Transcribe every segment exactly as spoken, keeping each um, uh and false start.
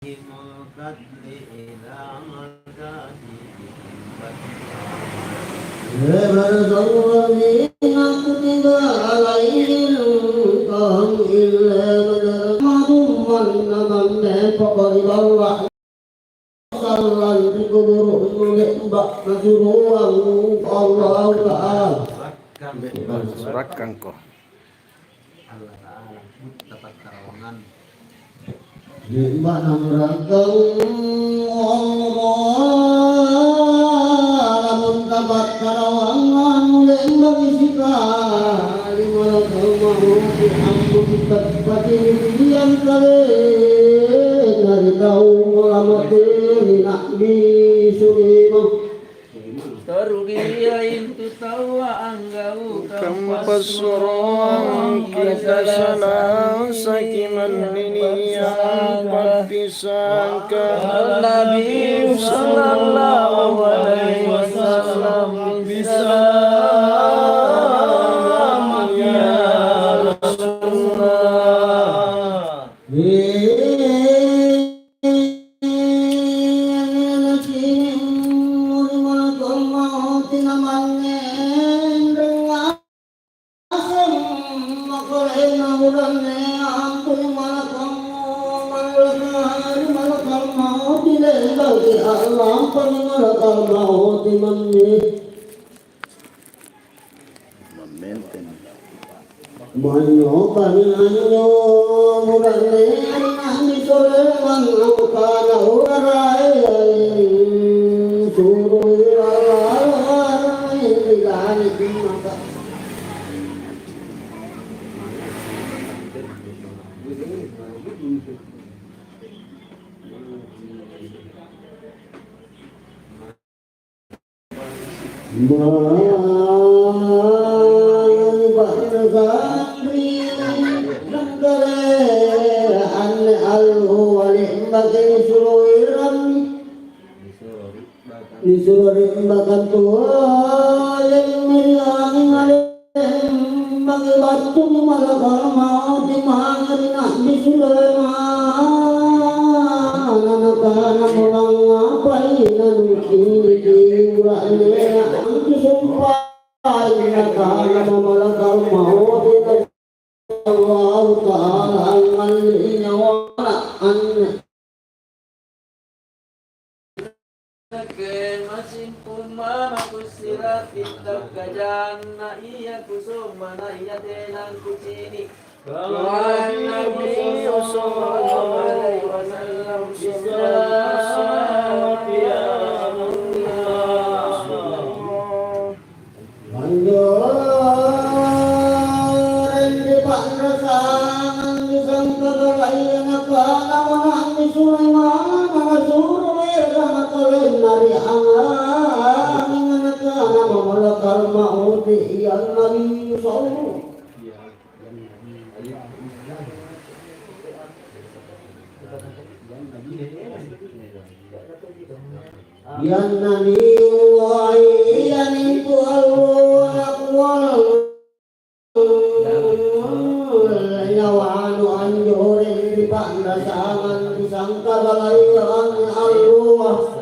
القتل إلى مكانهم. الذين كتب عليهم القتل إلا من، من، من، من، pokok di bawah. Sallang ri kuburu'nu le'ba' nasuroang Allahu Ta'ala. Le'ba' nasurakkangko. Le'ba' namarakkang Allahu Ta'ala, mun tapakkarawangang le'baki sikali malakal mauti ampun tappatiliang kalena ri kau lamate ri Na'bi Sulaiman. Tarugia intu taua anggaukang passuroang kita salasaki manniniang pappisangka. Nabi sallallahu alaihi wasallam, "Bisalamin ya Rasulullah." Malakal mauti manne. Mammenten. Manyokami anjo bura'nea ri Na'bi Sulaiman angkana, "Uaraeng suroi ri lani maka." Mani ba'dasa ri anne alloa le'baki nisuro erammi, nisuro ri battoa, iami ri anging ale. Mage battumi malakal mauti mange ri Na'bi Sulaiman, nakana, "Molang apai nanuciniki ura'nea antu sumpai?" Nakana malakal mauti, "Allahu Ta'ala angngallei nyawana anne." Nakke massing kummana kussira'ki takkajanna ia kusommana ia tena kucini'. Qala Nabi sallallahu alaihi wasallam, "Bismillah ya Allah." Anjo ri pa'rasangang ri sangkakalaia nakana mana'mi Sulaimana nasuro eranna kalenna ri anging nakana, "Malakal mauti, ya Nabi, sallu." Ianna niullai iamintu Allahu Akbar. Nyawanu anjoreng ri pa'rasangang ri sangkakalaia Allahu Akbar.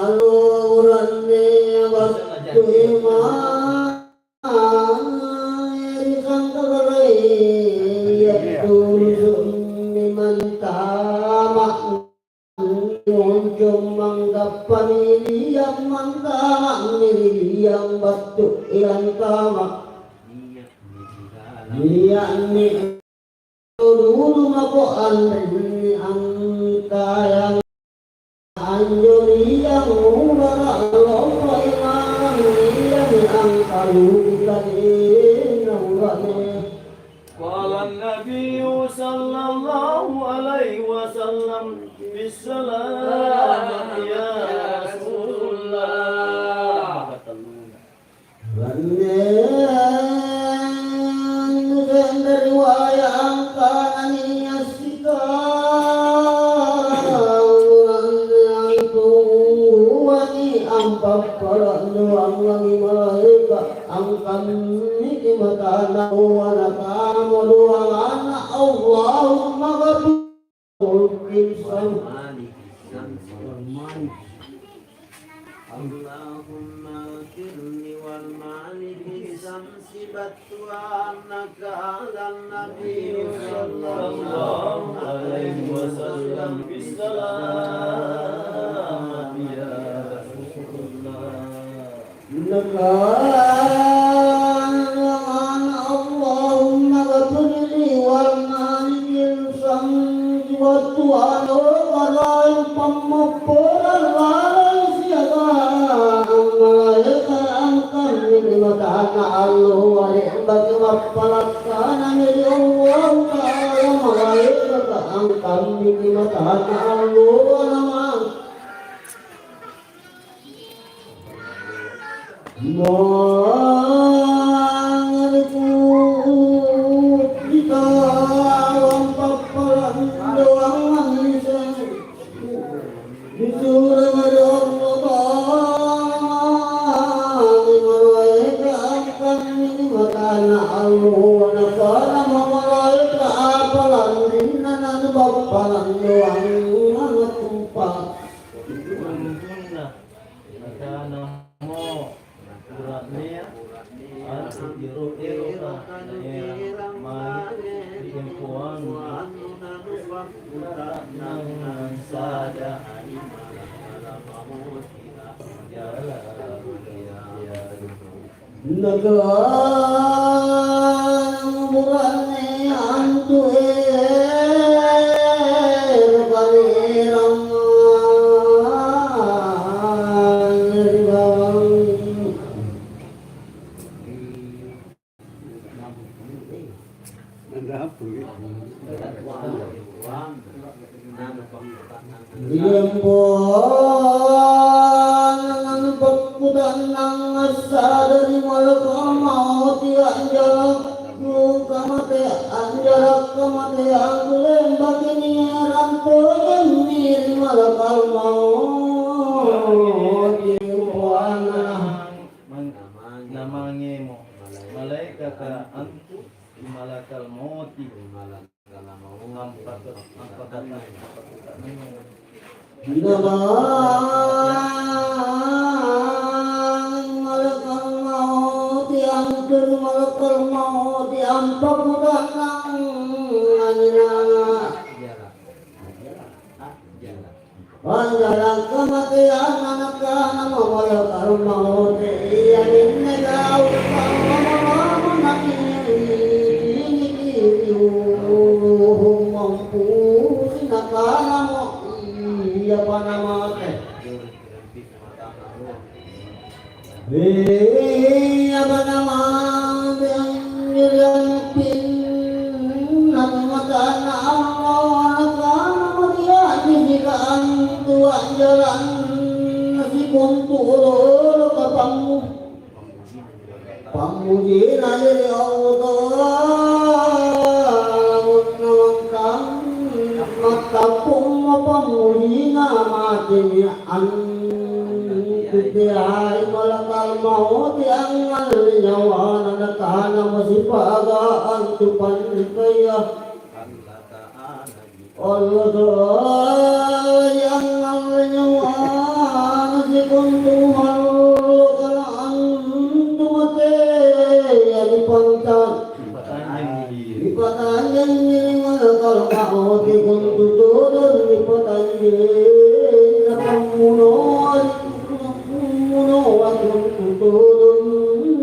Alloranne battu mae ri sangkakalaia tulusu'mi mantama'. Moncong manggappami liang, mantama'mi ri liang battu antama'. Nia'mi dulu mako anrinni antayang anjo liang ulara' lompo imangang liang angkaluki kalenna ura'ne. Qala Nabiyyu sallallahu alaihi wasallam, "Bissalam ya Rasulullah." Anne anjo riwaya angkana nia' sikali anne antu Pappalannuangangi malaeka, angkammiki matana, wa nakana doangana, Allahumma ghafir. Allahumma ghafirli wal mali fi syamsi. Battuanna kala Nabi sallallahu alaihi wasallam, bissalamati ya Rasulullah. Nakana, Allahumma ghafirli wal mali fi syamsi. Battuanna karaeng pammopporang laleng siagang malaeka angkanni ri matana alloa, le'baki mappalakkanami ri Allahu Ta'ala malaekaka angkanni ri matana alloa, namang Mangariku kitawang pappalandoang ngiseng. Disuroi ri Allata'ala malaeka angkanni ri matana alloa, nakana malaeka, apa lanrinna nanupappalandoang angattumpa? Punna nakanamo bura'nea, antu ero'-eroka naerang mae ri empoannu, nang sada. Nakanamo bura'ne, antu ero' kalerang mae ri bawang. Ri empoanna pakkuta'nang assada ri malakal mauti, a'jala' kamatea-, a'jala' kamateangku, le'baki nierang tojemmi ri malakal mauti empoanna. Mang-, namangemo malaekaka antu ri malakal mauti. Ampaka-, ampaka-, Namang malakal mauti, antu malakal mauti ampakuta'nang anginana. A'jala' kamateanna, nakanamo malakal mauti, iaminne gau' lama-lama nacini'-cini'ki ri ruhung mampusi, nakanamo, "Iapa namate?" Iapa namate anjo riampinnang matana allo, nakanamo, "Tia'disika antu a'jalanna sikontu olo-oloka pammu-, pammujina ri Allata'ala, namang mattappummo pammujina, matemi." Antu teai malakal mauti angngalle nyawana, nakanamo sipaga antu panrikaya, "Allata'ala, angngalle nyawana sikontu allo kana antu matea nipantang." Nipatanjengi ri malakal mauti kontu todong nipatanjenna pammunoa, pammunoa kontu todong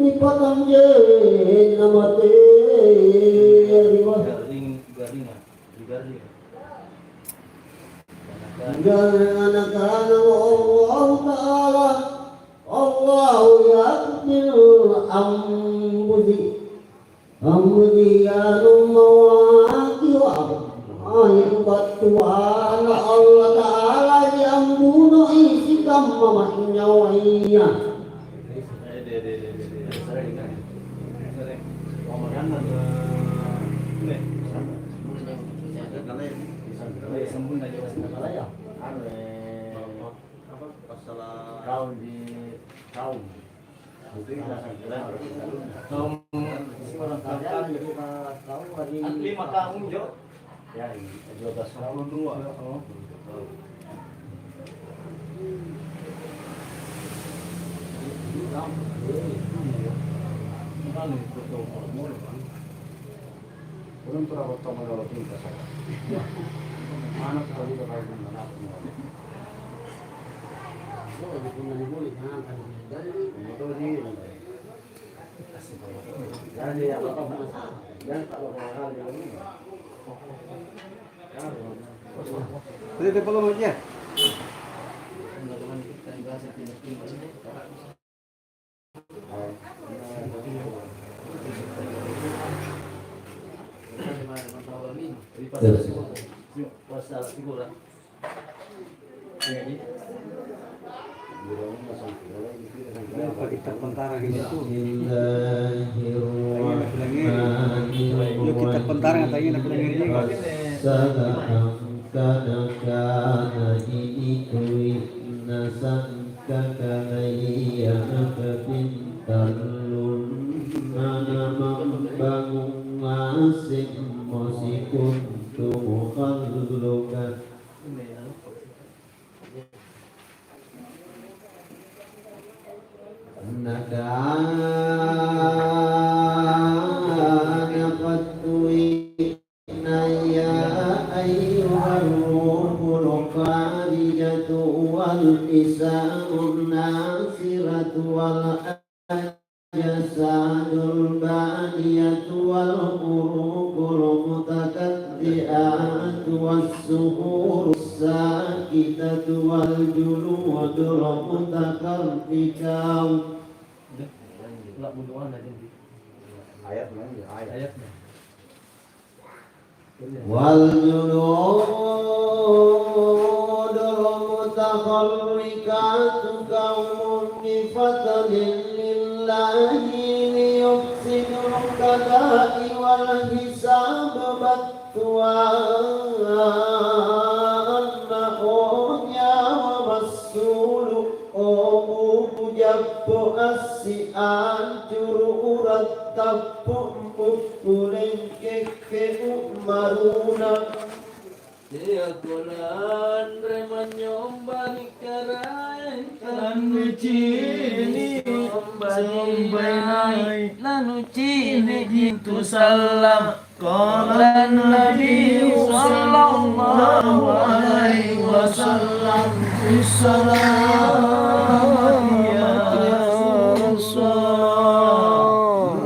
nipatanjenna matea ri ma-, Garring, garringa, garring. Garringa, nakanamo Allahu Ta'ala, "Allahu yaghfiru ambusi." Ambusi anu mawaki wa, ai battuanna Allata'ala ri ambunoi sikamma manynyawaya. Anu, eh, apa, passala' kau di Tahun. Tahun orang kampanye. Lima tahun, Jo. Ya, dua belas tahun. Dua. Oh. Belum pernah bertemu dalam cinta saya. Mana kita juga tahu mana. Oh, di punya ibu, jangan tanya. Jadi, motor di. Boleh telepon lagi ya? Apa kita tentara gitu? Bismillahirrahmanirrahim. Yuk, kita tentara, katanya, nak bilang ini. Qad sa'ala amsaka, kana ini tuina sangkaka, layyana kapintallunna namambangung ngaseng mosikuntu muhalluka. Nakana fattuina ya ayyuhar ruhul kharijatu wal isamun nasiratu wal jasadul baliyatu wal uruqul mutakaddi'atu was suhurus sakitatu wal juludul mutakarrikau. Ayat mana? Ayat. Ayat. Wal juludul mutaharrikatu qaumun bi fadlin lillahi liyufsidul qada'i wal hisab battuanna o nyawa massulu o buku jappo assi ancuru urang tappu bukku lengke Ke u'maruna. Teako lanre manynyomba ri Karaeng, tanucini', sombai nai', lanucini' jintu sallang. Qala Nabi sallallahu alaihi wasallam, "Fis salati ya Rasulullah."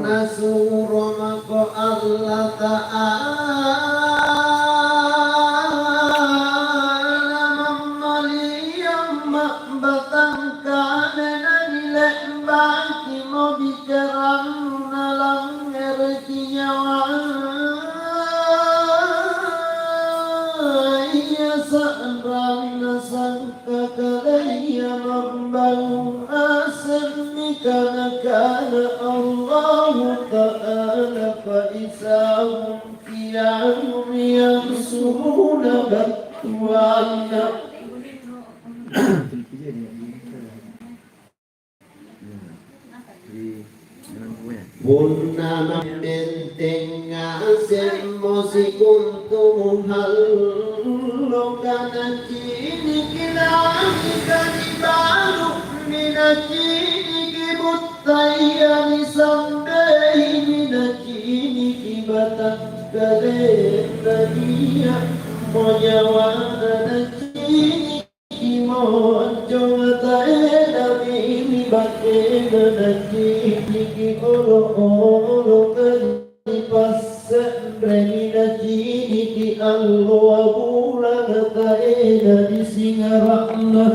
Nasuro mako Allata'ala mammaliyang ma'batang kale nanile'bakimo bicarannu nalangngereki nyawaya sa'ranna sang Kakalaya ma'bau asemmi kana-kana Allahu Ta'ala, fa izahum qiyamun yansuruna battuanna. Punna ma'benteng ngasemmo sikontu muhallo, kana ciniki langika nibalu'mi, naciniki buttaya nisambeimi, naciniki batangkalena nia'mo nyawana, naciniki Monco mataenami ri batena, naciniki olo-oloka nipasse'remi, naciniki alloa bulanga taena nisingara'na.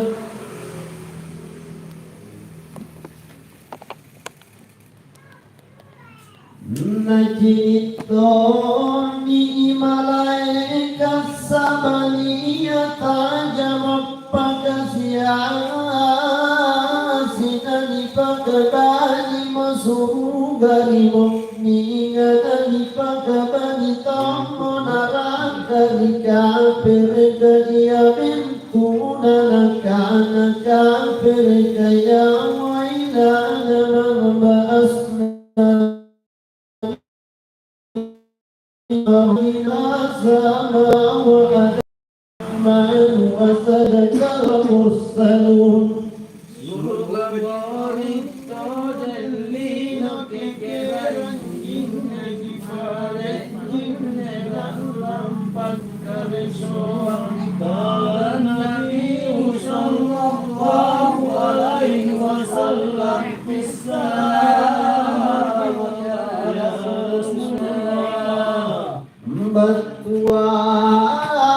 Nacini' tongi malaeka' sabalia taja mappakasiasi, nanipakabaji masuruga ri mu'minga, nanipakabaji tommo naraka ri kapereka. Iamintu nanakana kapereka, "Ya waila ما وعد الرحمن وصدق المرسلون. Surga bori tojeng lino kekerang, inne kipare, inne lallampa. قال النبي صلى الله عليه وسلم في السلام: يا رسول الله. Battuanna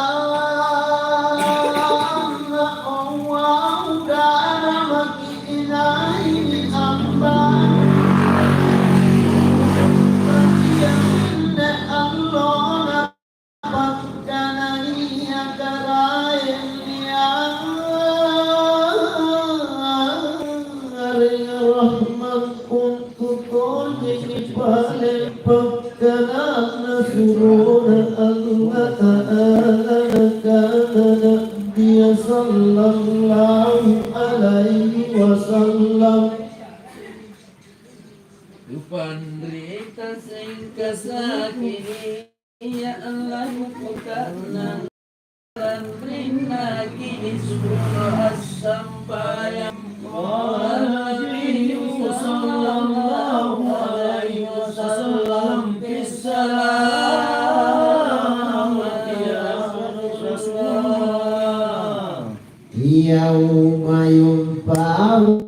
Allahu Ta'ala maki inai hamba. Maki inne Allahu Pakkanaya Karaeng nia'reng rahmat untu' tojeng nipaleng pakkananna surona Allata'ala. Nakana Nabia sallallahu alaihi wasallam, Kupanrita sengkasaki. Ia Allahu Ta'ala, rinraki nisuro assambayang. Qala Nabiyyu sallallahu alaihi wasallam fis salamati ya Rasulullah. Yauma yunfa'u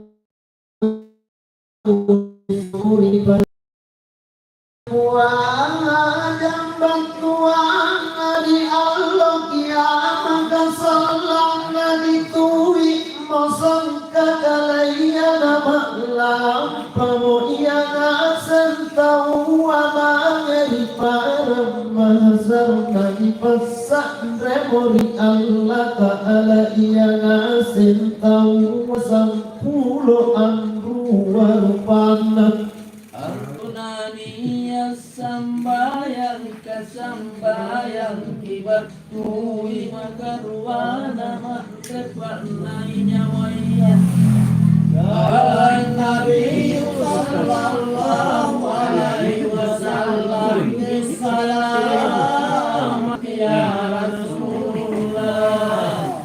Wajang battuanna ri allo kiamaka, sallang naditui'mo sangkakalaia, nama'lampamo ia ngaseng taua mange ri padang mahasar, nanipassa'remo ri Allata'ala ia ngaseng taua sampulo anrua rupanna. Artunania sambayang kasambayang kibattui makaruana manre pa'nai nyawaya. Qala Nabiyyu sallallahu alaihi wasallam, "Bissalamati ya Rasulullah."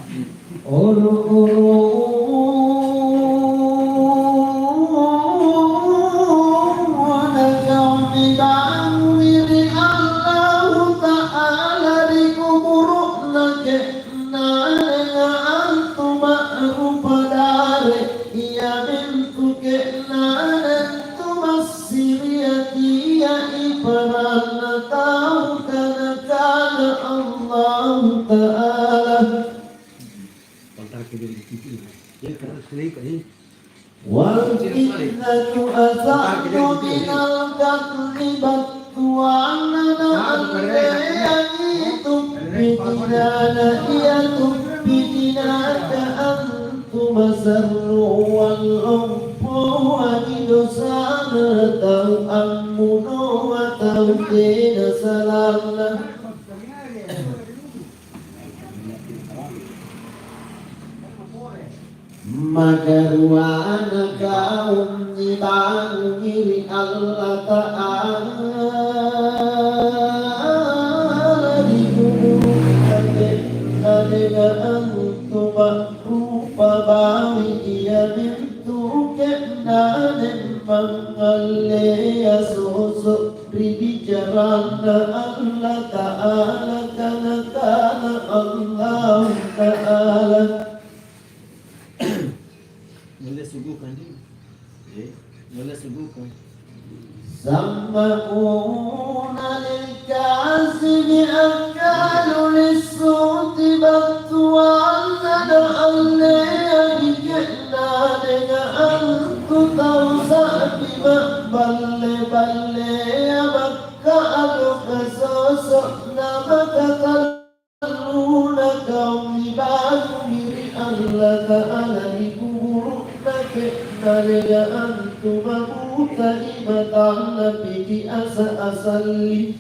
Uru-uru nakaumi bangungi ri Allahu Ta'ala ri kuburu'na ke'nanga antu ma'rupa dare, iamintu ke'nanga antu massiriatia iparanna tau kana-kana Allahu Ta'ala. Wal fitnatu asyaddu minal qatli, battuanna naalleangi tuppi jinana, ia tuppi jinaka antu masarroang lompoangi dosana tau ammunoa tau tena salanna. Makaruana kaum nibangungi ri Allata'ala ri kuburutta ke'nanga antu ma'rupa bawi, iamintu ke'nanga mangngallea soso' ri bicaranna Allata'ala, kana-kana Allahu Ta'ala. Nulle suguhkan dulu. Eh, nulle suguhkan. Samma'una lil kazimi akkalu lissuhti, battuanna naalleangi ke'nanga antu tau sa'bi ma'balle-ballea, maka aloka soso'na, maka talluna kaung nibangungi ri Allata'ala ri kuburu'na ke'nanga antu mabutai matanna piki asa-asalli.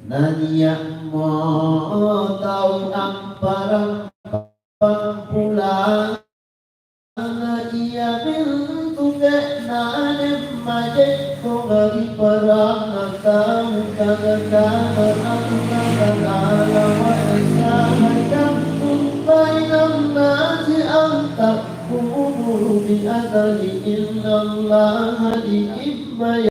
Nania'mo tau amparang pampulangna, iamintu ke'na Tonga ri paranna tau kana-kana Allata'ala, wa nasahakang bainang nasi anta kuburu bi adali innallaha ni'imma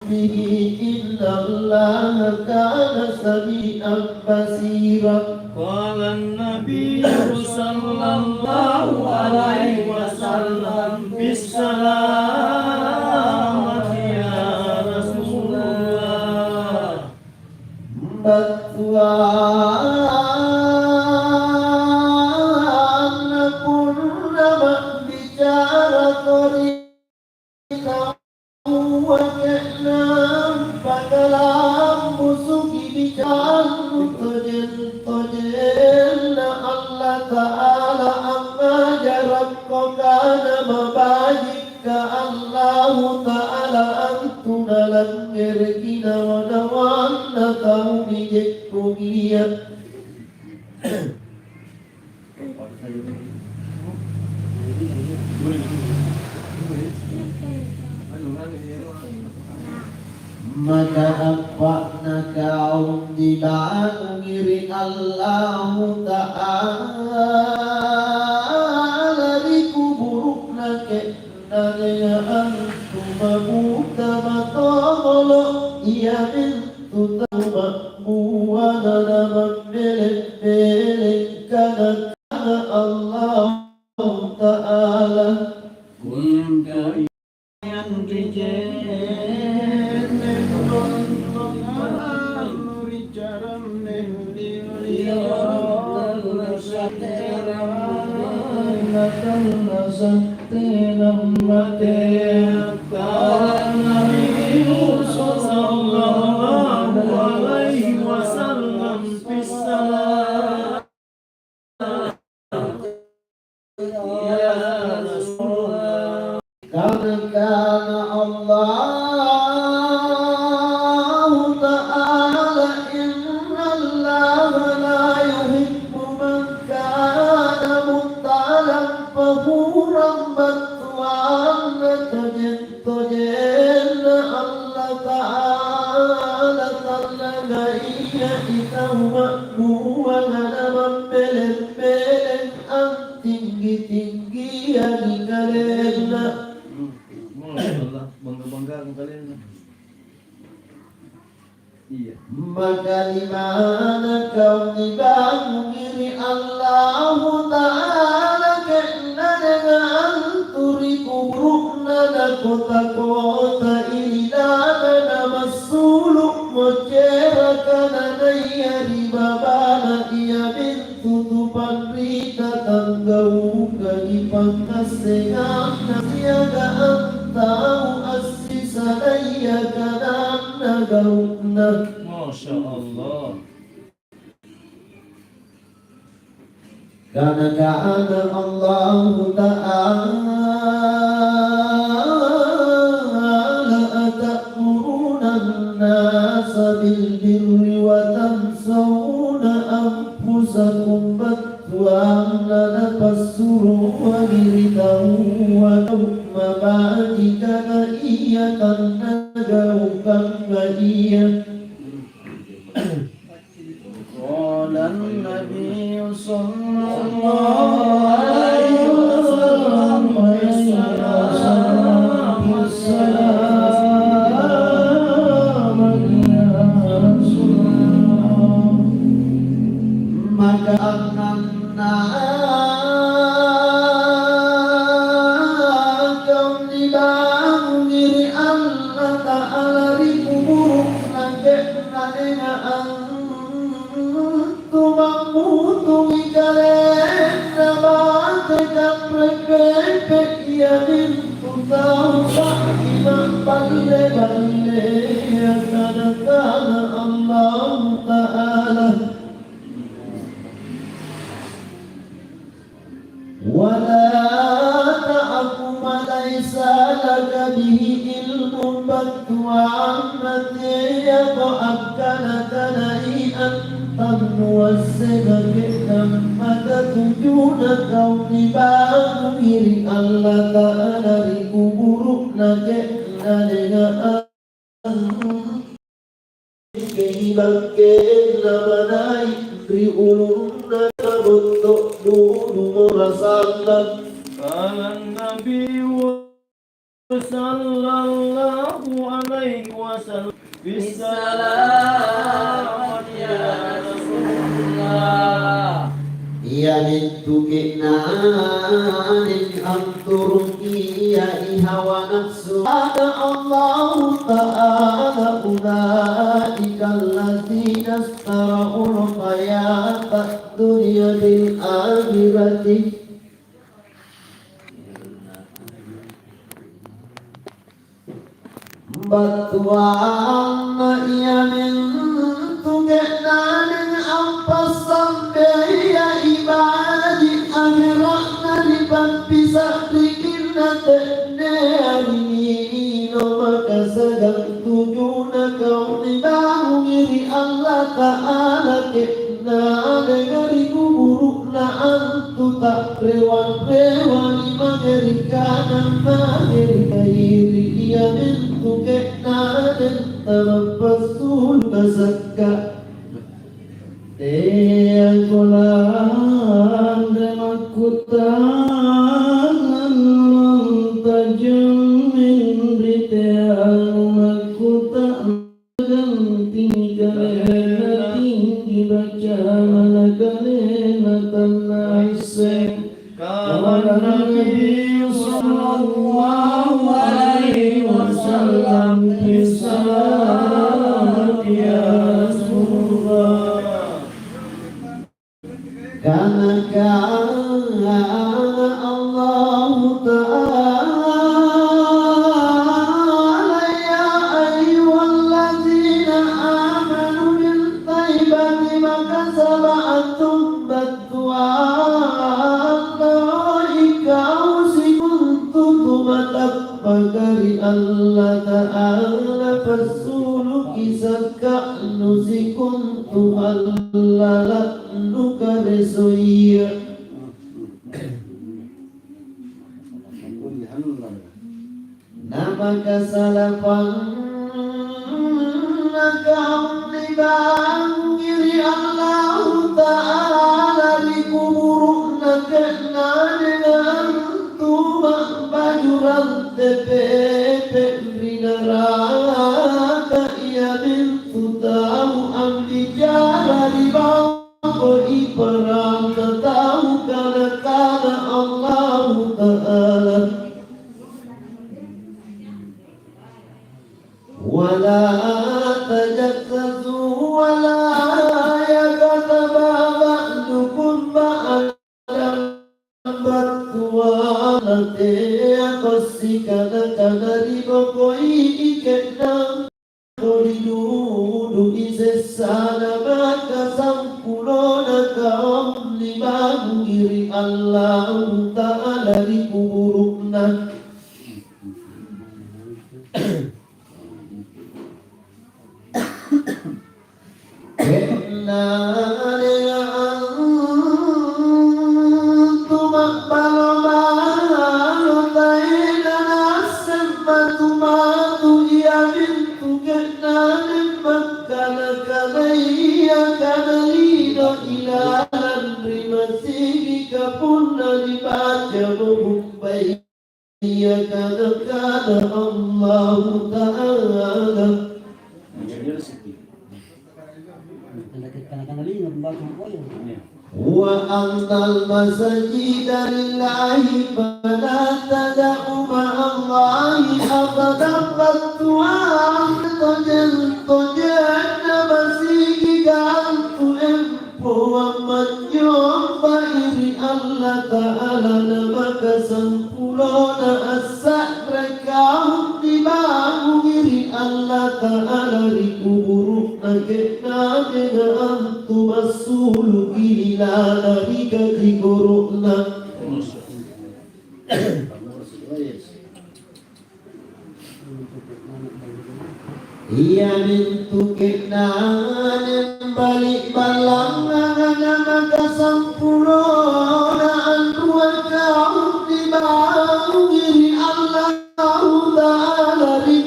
bihi innallaha kana sami'an basira. Qala an-nabiyyu sallallahu alaihi wasallam fis salamati ya Rasulullah. Battuanna punna ma'bicara tori taua ke'nang pakalambusuki bicarannu, tojeng-tojenna Allata'ala angngajarakko kana mabajikka Allahu Ta'ala antu nalangngereki nawa-nawanna tau nije'nungia. Maka appa'na kaung nibangungi ri Allahu Ta'ala ri kuburu'na ke'nanga antu mabuka matongolo', iamintu tau ma'buana namammele'-meleng kana-kana Allahu Ta'ala. Kuntu ri je'ne' ri jaranne ri Nabi sallallahu alaihi wasallam fis salam. Kana-kana Allahu Ta'ala, "Innallaha la yuhibbu man kana mukhtalan fakhuran," battuanna tojeng-tojenna Allata'ala, tallanga ia itau ma'buana namammele'-meleng antinggi-tinggiangi kalenna. Masya Allah, bangga-banggakan kalenna. Iya. Maka limana kau nibangungi ri Allahu Ta'ala ke'nanga antu ri kuburu'na nakota-kota ililana namassulu' moceraka nanaiya ri babana, iamintu tu panrita tanggaukangi pangngassenganna siagang tau assisalaya kananna gau'na. Masya Allah. Kana-kana Allahu Ta'ala, "Ata'muruna an-nasa bil birri wa tansawna anfusakum," battuanna napassuroangi ri taua gau' mabajika naia tannagaukanga ia. قال النبي صلى الله عليه وسلم: السلام، السلام يا رسول الله. Maka anganna kau nibangungi ri Allata'ala ri kuburu'na ke'nanga antu mammutungi kalenna mate kanre pepe', iamintu tau sa'bi ma'balle-ballea kana-kana Allahu Ta'ala. ولا تقف ما ليس لك به علم, battuanna teako akkana-kanai antannuassenga ke'nang maka tujuna kau nibangungi ri Allata'ala ri kuburu'na ke'nanga. Keibangkenna manai ri ulunna, kabotto dudumo rasanna. Qala Nabi sallallahu alaihi wasallam, "Bissalamati ya Rasulullah." Iamintu ke'nang anturuki ia hawa nafsu. Qala Allahu Ta'ala, "Ulaika alladzina istara'ul hayatad dunya bil akhirati." Battuanna iamintu ke'nanga ampassambea ibaji' akhera'na ri pappisa'ringinna te'nea ri lino, maka siagang tujuna kau nibangungi ri Allata'ala ke'nanga ri kuburu'na antu ta'rewang-rewangi mange ri kanang mange ri kairi, iamintu ke'nanga tamappasulu' kasakka'. Teako lanre makkuta'nang, tajammin ri teanu makkuta'nang. Gantimi kalena tinggi bacana, na kalena tannaasseng. Qala Nabi sallallahu alaihi wasallam, "Bissalamati ya Rasulullah." Kana-kana Allahu Ta'ala, "Ya ayyuhalladzina amanu min thayyibati ma kasabtum," battuanna ikau sikontu tumatappaka ri Allata'ala, passuluki sakka'nu sikontu hallala'. Nukaresoia. Namakasalapang nakau nibangungi ri Allahu Ta'ala ri kuburu'na ke'nanga antu ma'bajurang tepepe ri naraka, iamintu tau ambicara ri bawang Koi paranna tau kana-kana Allahu Ta'ala, "Wala tajassasu wala yaghtab ba'dukum ba'dan," battuanna teako sikana-kana ri bokoi ke'nang. Ri dudu'i sessana maka sampulona kaum nibangungi ri Allahu Ta'ala ri kuburu'na. Ke'nanga antu ma'balo-balo taena naasseng matu-matu, iamintu ke'nanga makkana-kanaya kana lino ilalang ri masigika punna nibacamo bumbai. Ia kana-kana Allahu Ta'ala. Wa annal masajida lillahi fala tad'u ma'allahi ahadan, battuanna tojeng-tojenna masigika antu em- Poang manynyombai ri Allata'ala, namaka sampulona assa'ra kaung nibangungi ri Allata'ala ri kuburu'na ke'nanga antu massuluki ilala ri kajigoro'na. Iamintu ke'nanga bali' ballanganga namaka sampulona anrua kaung nibangungi ri Allahu Ta'ala ri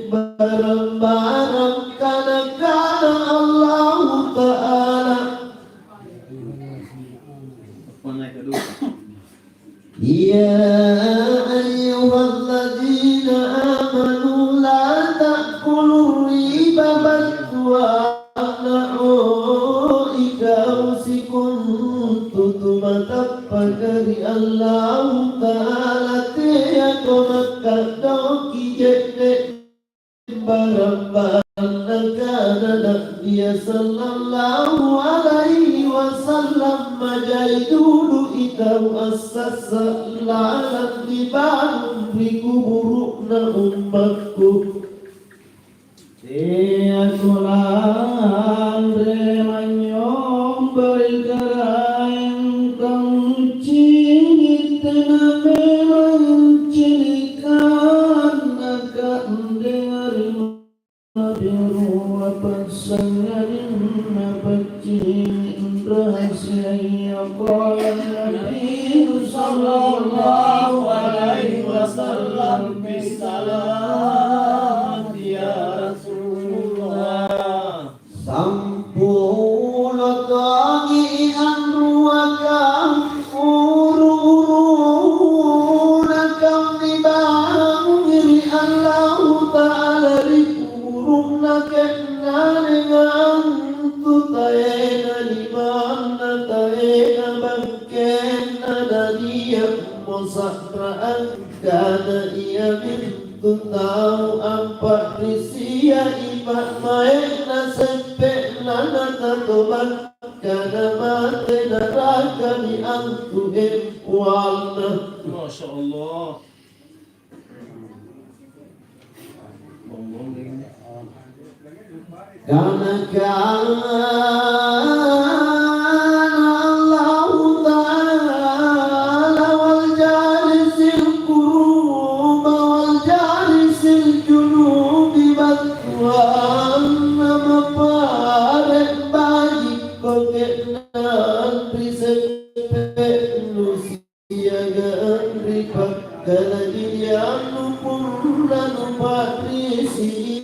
barang-barang, kana-kana Allahu Ta'ala. Ya ayyuhalladzina amanu la ta'kulur riba battuanna ikausikuntutuma tappakari Allahu Ta'ala teako makka'dauki je'ne' Barang-barang nakana Nabia sallallahu alaihi wasallam, majai dudu'i tau assassa' lalang nibangung ri kuburu'na ummakku. Teako lanre manynyomba ri Karaeng tau cini', tena memang cinikanna ka'dengari. Mabirua passangalinna paccing rahasiaya. Qala Nabiyyu sallallahu alaihi wasallam, "Bissalamati ya Rasulullah." Sampulo tongi anruakang uru-uruna kau nibangungi ri Allahu Ta'ala ri kuburu'na ke'nanga antu taena limanna, taena bangkenna, nania'mo sa'ra angkana iamintu tau ampa'risiai pa'maenna sempe'na natatobang. Kana mate narakami antu empoanna. Masya Allah. Kana-kana Allahu Ta'ala, "Wal jalisil quruba wal jalisil junubi," battuanna mapare' baji'. Koke'nang ri sempe'nu siagang ri pakkalajiliannu punna nupa'risi.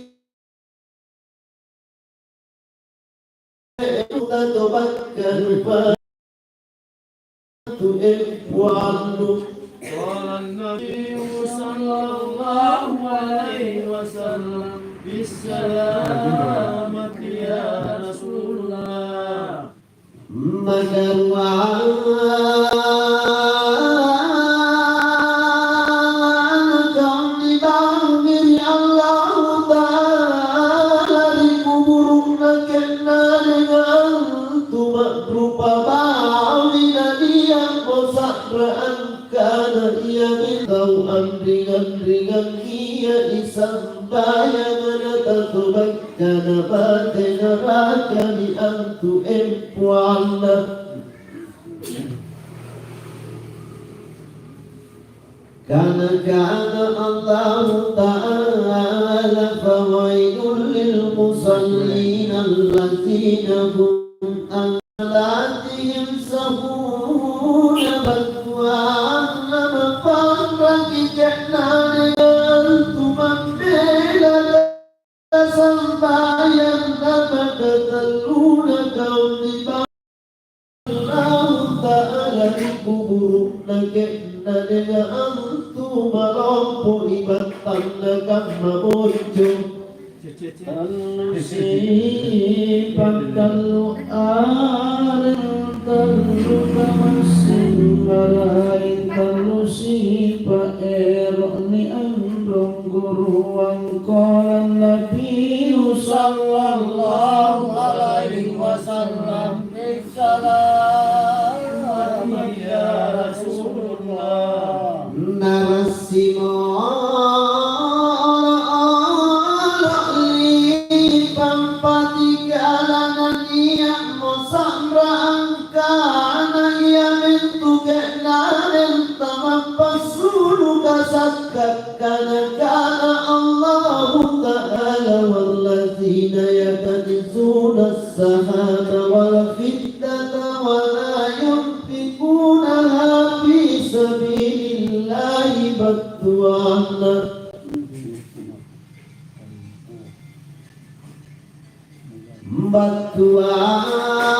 Tatobakka nupa'tu empoannu. Qala Nabiyyu sallallahu alaihi wasallam, "Bissalamati ya Rasulullah." Makaruang nibangungi ri Allahu Ta'ala ri kuburu'na ke'nanga antu ma'rupa bawi nania'mo sa'ra angkana iamintu tau anringang-ringangia sambayanga natatobang. Kana mate narakami antu empoanna. Kana-kana Allahu Ta'ala, "Fawailul lil musallin allazina hum an salatihim sahun," battuanna mapanraki ke'nanga antu mambela sambayang namakatalluna kau ri Allahu Ta'ala ri kuburu'na ke'nanga antu malompo'i battanna kamma monco. Tallu sipa' tallu areng, tallu kamassing maraeng, tallu sipa' ero' nianrong. Guru angkolang Nabi sallallahu alaihi wasallam, "Bissalam ya Rasulullah." Narassimo olo-olo ri pampati kalangan nia'mo sa'ra angkana iamintu ke'nanga tamappassulu kasakka. Kana-kana Allahu Ta'ala, "Wallazina yaknizuna as-sahaba wal fiddata wa la yunfikunaha fi sabilillahi," battuanna. Battuanna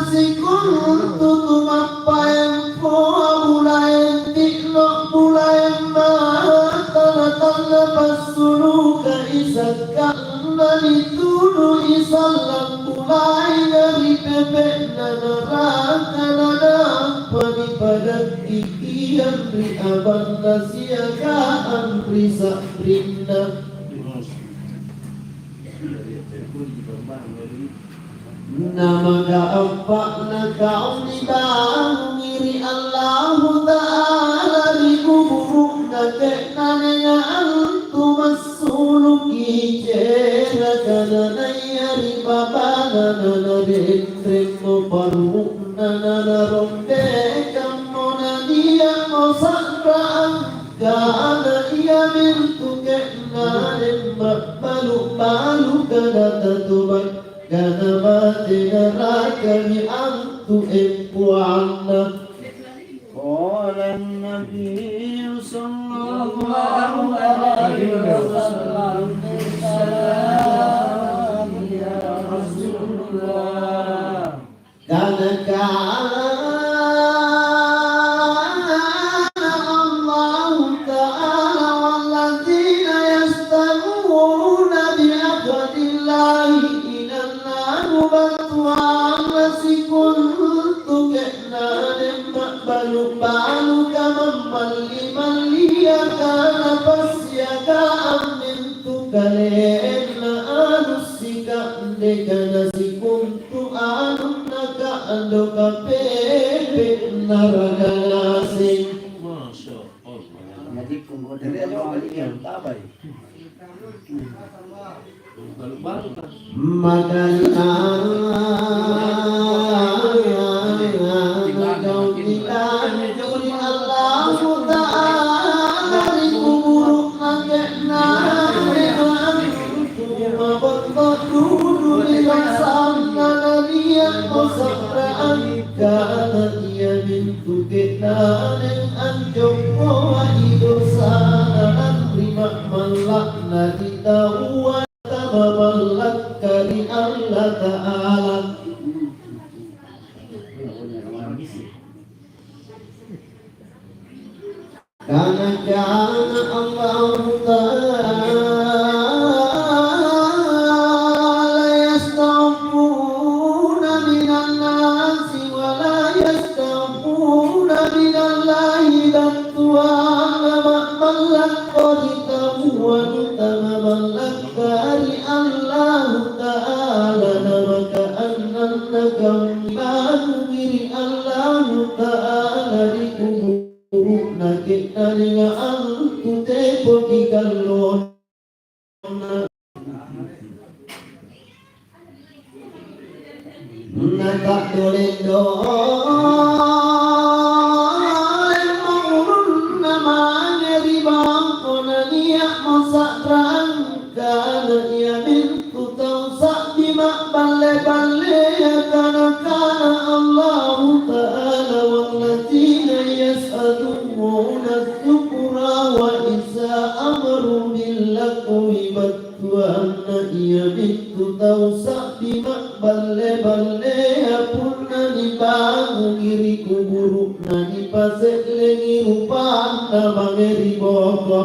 sikontu tumappaempoa bulaeng ti'no, bulaeng mata, natanna passuluka isakka'na nitudui sallang bulaenga ri pepe'na naraka, nanampa nipadakkikiang ri abanna siagang ri sa'rinna. Namaka appa'na kau nibangungi ri Allahu Ta'ala ri kuburu'na ke'nanga antu massuluki ceraka nanaiya ri babana, nanarenremmo paru'na, nanarondekammo, nania'mo sa'ra angkana iamintu ke'nanga ma'balu'-baluka, natatobakka namate narakami antu empoanna. قال النبي صلى الله عليه وسلم: بالسلام يا رسول الله. قد كان الله تعالى والذين يستمعون بعهد الله إلى الله battuanna sikontu ke'nanga ma'balu'-baluka, mammalli-malliaka, napasiagang mintu kalenna anu sika'deka nasikontu anunna ka'do kapepe naraka ngaseng. Masya Allah. Jadi, kungko dari awal yang tabai. Maka ri ana kau nilangi ri Allahu Ta'ala ri kuburu'na ke'nanga, mabotto dudu ri basanna, nania'mo sa'ra angkana iamintu ke'nanga anjompoai dosana lanri ma'malla'na ri taua. Tamamallakka ri Allata'ala. Kana kana Allahu Ta'ala yasta'funa minan nasi wa la yasta'funa minallahi, battuanna ma'mallakko ri taua, tamamallakka ri Allahu Ta'ala, namaka annannaka nibangungi ri Allahu Ta'ala ri kuburu'na ke'nanga antu tepoki kallona. Nata'doleng-dolemmo ulunna mange ri bangko, nania'mo sa'ra angkana iamintu tau sa'bi ma'balle-ballea, kana-kana Allahu Ta'ala, "Walladzina yashhaduna az-zura wa iza amaru bil lagwi," battuanna iamintu tau sa'bi ma'balle-ballea punna nibangungi ri kuburu'na, nipase'lengi rupanna mange ri boko.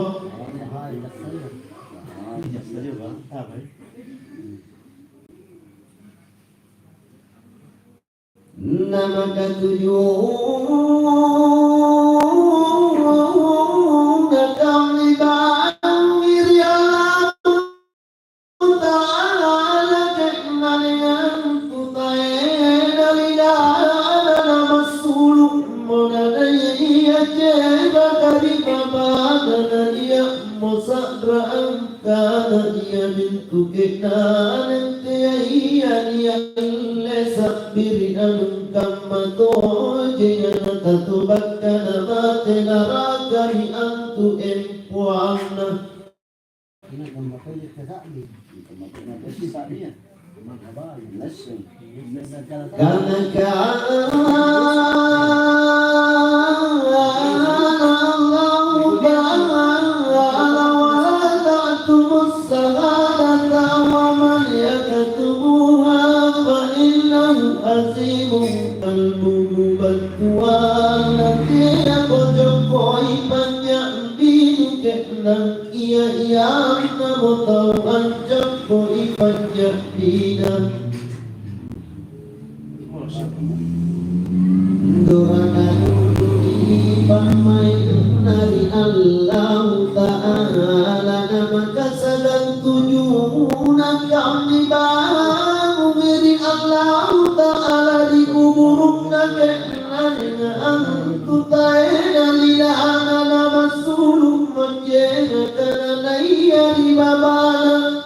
Namakatujunna kau nibangungi ri Allahu Ta'ala, ke'nanga tutaena ri dalla'na, namassulu'mo nanaia cebaka ri babana, nania'mo sa'ra angkana iamintu ke'nanga teaia nialle sa'bi ri anung kamma tojeng, natatobakka namate narakami antu empoanna. Kana kana Allahu Ta'ala, "Wa la ta'tu mangnginu ke'nang, ia-iannamo tau ancakkoi panynya'bina. Doraka dudui pa'mai'na ri Allahu Ta'ala, namakasadang tujunaka nibangungi ri Allahu Ta'ala ri kuburu'na ke'nanga antu taena lilana namassulu' mojena kananaya ri babala.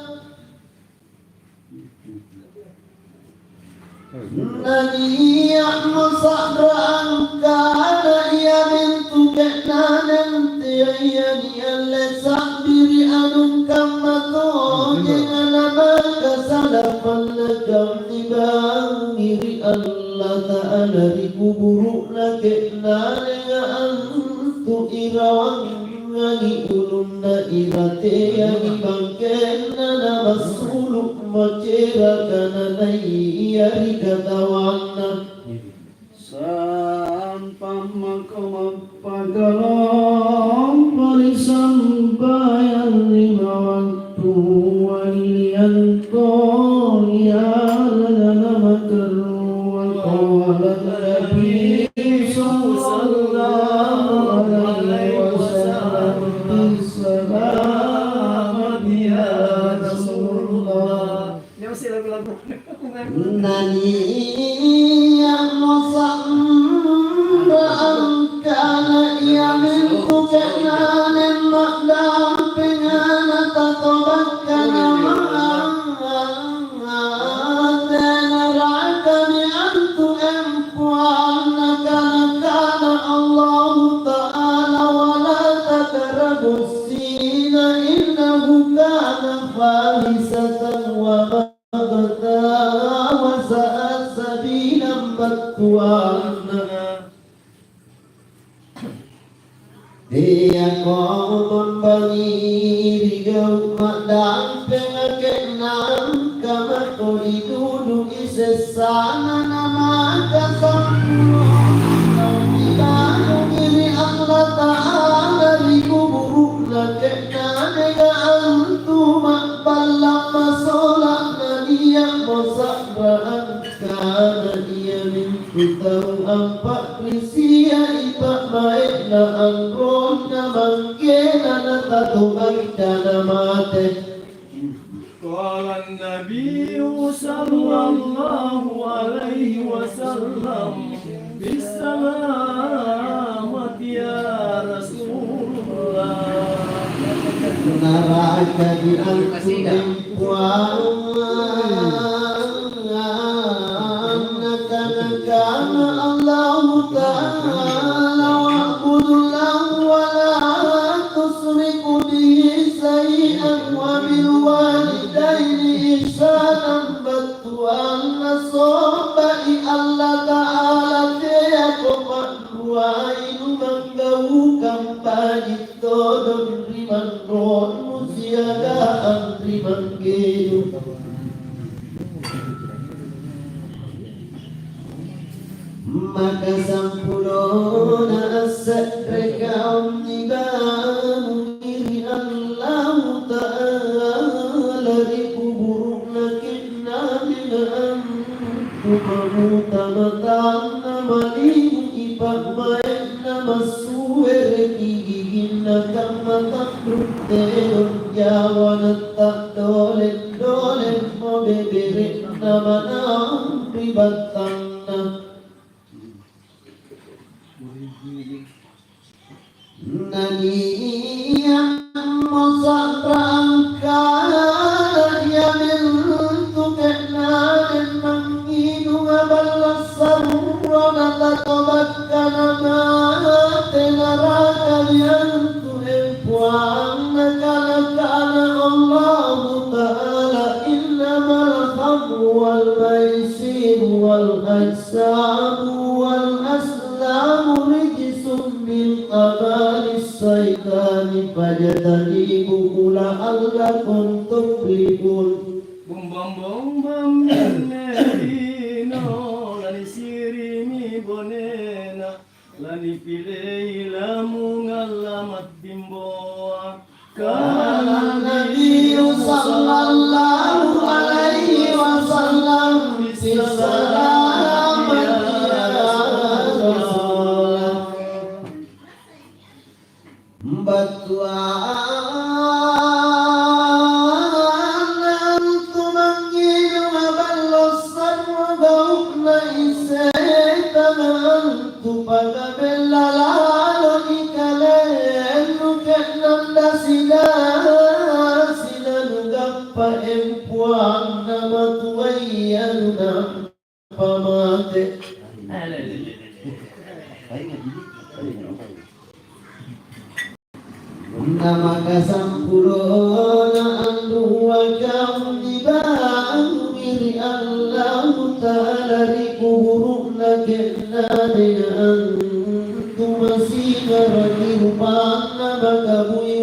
Nania'mo sa'ra angkana iamintu ke'nanga teaya nialle sa'biri' anung kamma tojeng, namaka salapanna kau nibangungi ri Allata'ala ri kuburu'na ke'nanga antu irawang. Ngangi ulunna irateangi bangkenna, namassulu' macera kananaya ri katawanna. Sampang mako mappakalompo ri sambayang lima wattu, waliang tong iaraka namakarua. Qala Nabi sallallahu alaihi wasallam, "Bissalamati ya Rasulullah." Nania'mo sa'ra angkana iamintu ke'nanga ma'dampengana tatobakka nama Tenarakami antu empoanna kana-kana Allahu Ta'ala, "Wala taqrabuz zina innahu kana fahisatan wa maqta wa sa'a sabila," battuanna. Teako mambangi ri gau' ma'dampenga ke'nangka mako idudu'i sessana namaka sampulo. Nibangungi ri Allata'ala ri kuburu'na ke'nanga antu ma'ballang masola, nania'mo sa'ra angkana iamintu tau ampa' Risiai pa'mai'na anronna manggena natatobakka namate. Qala Nabiyyu sallallahu alaihi wasallam, "Bissalamati ya Rasulullah." Naraka diangkudeng Puang, nakana-kana Allahu Ta'ala, "Wa'budullah wa la tusyriku bihi syai'an wa bil walidaini ihsanan," battuanna sombai Allata'ala, teako pa'ruai numanggaukang baji'. Todong ri manronu siagang ri manggenu. Maka sampulona asse're kaum nibangungi ri Allahu Ta'ala ri kuburu'na ke'nanga antu mabuta matanna, malibu'i pa'mai'na, massuere'mi giginna kamma tanru' tedong nyawana, ta'dole'-dole'mo bebere'na manaung ri battanna. Nania'mo sa'ra angkana iamintu ke'nanga mangnginunga balla' sarro natatobakka namate, narakami antu empoanna kana-kana Allahu Ta'ala, "Innamal khamru wal maisiru wal ansabu wal azlamu rijsum min amalis syaitani fajtanibuhu la'allakum tuflihun." Bombang-bombang minne lino, lanisirimi bonena, lanipilei lamung allama' timbo. Qala Nabiyyu sallallahu alaihi wasallam, "Bissalamati ya Rasulullah." Battuanna antu mangngina maballo sarro gau'na isetanga antu pakabella laloki kalennu ke'nang dasi-dasi nanugappa empoanna matuaia nunampa mate. Punna makasampulona anrua kau nibangungi ri Allahu Ta'ala ri kuburu'na ke'nanga antu masingaraki rupanna makabui